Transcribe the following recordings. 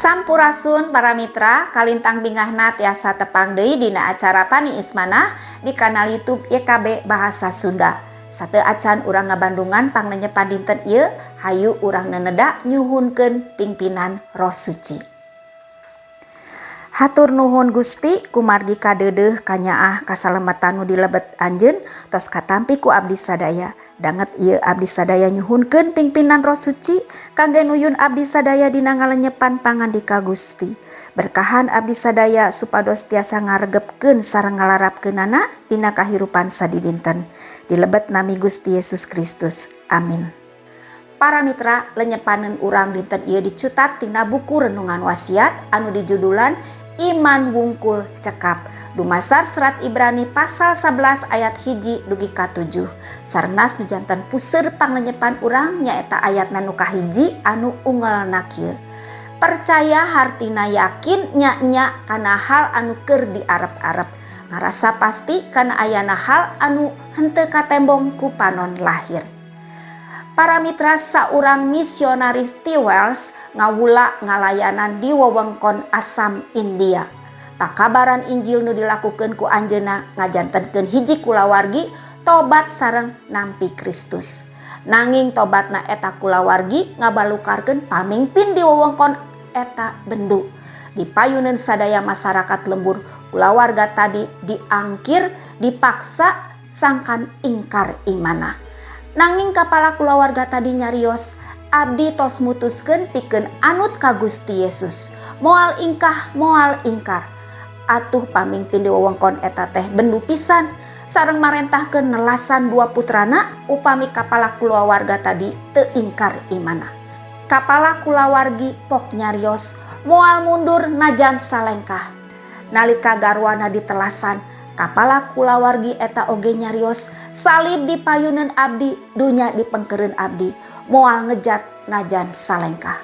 Sampurasun para mitra, kalintang bingahna tiasa tepang deui dina acara Paniis Manah di kanal YouTube YKB Bahasa Sunda. Sateuacan urang ngabandungan panglenyepan dinten ieu, hayu urang neneda nyuhunkeun pingpinan Roh Suci. Hatur nuhun Gusti kumargi kadeudeuh kanyaah kasalamatan nu dilebet anjeun tos katampi ku abdi sadaya. Danget ieu abdi sadaya nyuhunkeun pingpinan Roh Suci kangge nuyun abdi sadaya dina ngalenyepan pangandika Gusti. Berkahan abdi sadaya supados tiasa ngaregepkeun sareng ngalarapkeunana dina kahirupan sadidinten. Dilebet nami Gusti Yesus Kristus. Amin. Para mitra, lenyepaneun urang dinten ieu dicutat tina buku Renungan Wasiat anu dijudulan Iman Wungkul Cekap. Dumasar serat Ibrani pasal 11 ayat 1 dugi ka 7. Sarnas nu janten puseur panglenyepan urang nyaeta ayatna nu kahiji anu unggelna kieu. Percaya hartina yakin nya-nya kana hal anu keur diarep-arep. Ngarasa pasti kana ayana hal anu henteu katembong ku panon lahir. Para mitra, saurang misionaris ti Wales ngawula ngalayanan di wewengkon Assam, India. Pakabaran Injil nu dilakukeun ku anjeunna ngajantenkeun hiji kulawargi tobat sareng nampi Kristus. Nanging tobatna eta kulawargi ngabalukarkeun pamingpin di wewengkon eta bendu. Dipayuneun sadaya masyarakat lembur, kulawarga tadi diangkir, dipaksa sangkan ingkar imana. Nanging kapala kulawarga tadi nyarios, "Abdi tos mutuskeun pikeun anut ka Gusti Yesus. Moal ingkah, moal ingkar." Atuh pamingpin di wewengkon eta teh bendu pisan sareng marentahkeun nelasan dua putrana upami kapala kulawarga tadi teu ingkar imana. Kapala kulawargi pok nyarios, "Moal mundur najan salengkah." Nalika garwana ditelasan, kapala kulawargi eta oge nyarios, "Salib dipayuneun abdi, dunya dipengkeureun abdi, moal ngejat najan salengkah."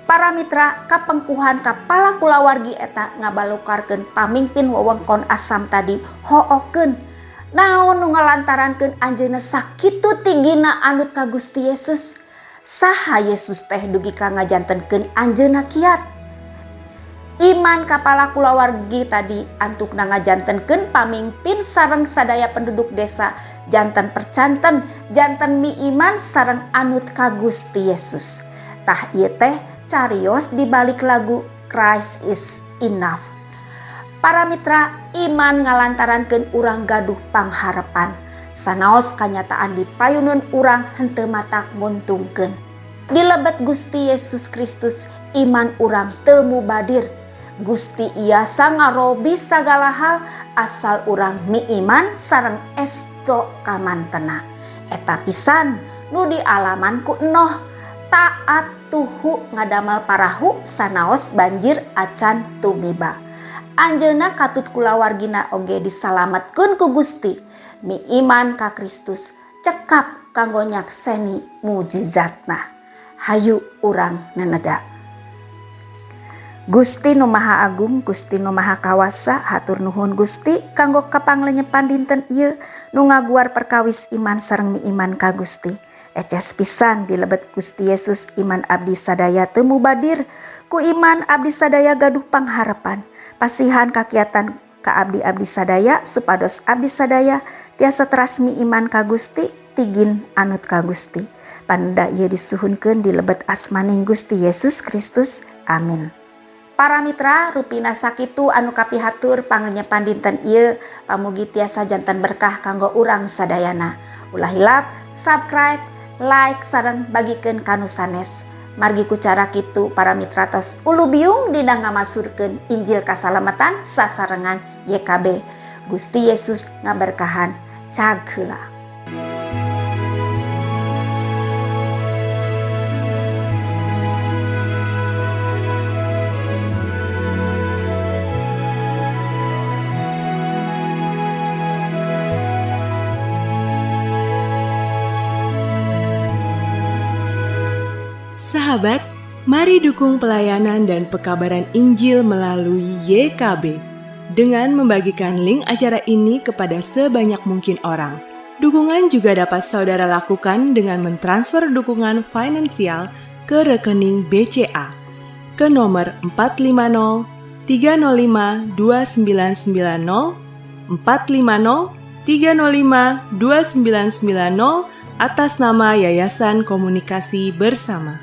Para mitra, kapengkuhan kapala kulawargi eta ngabalukarkeun pamingpin wewengkon Assam tadi hookeun. Naon nu ngalantarankeun anjeunna sakitu tinggina anut ka Gusti Yesus? Saha Yesus teh dugi ka ngajantenkeun anjeunna kiat? Iman kapala kulawargi tadi antukna ngajantenkeun pamingpin sareng sadaya penduduk desa janten percanten, janten miiman sareng anut ka Gusti Yesus. Tah, ieu teh carios di balik lagu "Christ is Enough". Para mitra, iman ngalantarankeun urang gaduh pangharepan. Sanaos kanyataan di payuneun urang henteu matak nguntungkeun. Di lebet Gusti Yesus Kristus iman urang teu mubadir. Gusti iasa ngarobi sagala hal asal urang miiman sareng esto kamantena. Eta pisan nu dialaman ku Enoh, taat tuhu ngadamel parahu sanaos banjir acan tumiba. Anjeunna katut kulawargina oge disalametkeun ku Gusti. Miiman ka Kristus cekap kanggo nyakseni mujizatna. Hayu urang neneda. Gusti nu Maha Agung, Gusti nu Maha Kawasa, hatur nuhun Gusti kanggo kapanglenyepan dinten ieu nu ngaguar perkawis iman sareng miiman ka Gusti. Eces pisan di lebet Gusti Yesus iman abdi sadaya teu mubadir. Ku iman abdi sadaya gaduh pangharepan. Pasihan kakiatan ka abdi-abdi sadaya supados abdi sadaya tiasa teras miiman ka Gusti, tigin anut ka Gusti. Paneda ieu disuhunkeun di lebet asmaning Gusti Yesus Kristus. Amin. Para mitra, rupina sakitu anu kapihatur panglenyepan dinten ieu, pamugi tiasa janten berkah kanggo urang sadayana. Ulah hilap subscribe, like, sareng bagikeun ka nu sanes. Margi ku cara kitu para mitra tos ulubiung dina ngamasurkeun Injil kasalamatan sasarengan YKB. Gusti Yesus ngaberkahan. Cag heula. Sahabat, mari dukung pelayanan dan pekabaran Injil melalui YKB dengan membagikan link acara ini kepada sebanyak mungkin orang. Dukungan juga dapat saudara lakukan dengan mentransfer dukungan finansial ke rekening BCA ke nomor 450 305 2990 450 305 2990 atas nama Yayasan Komunikasi Bersama.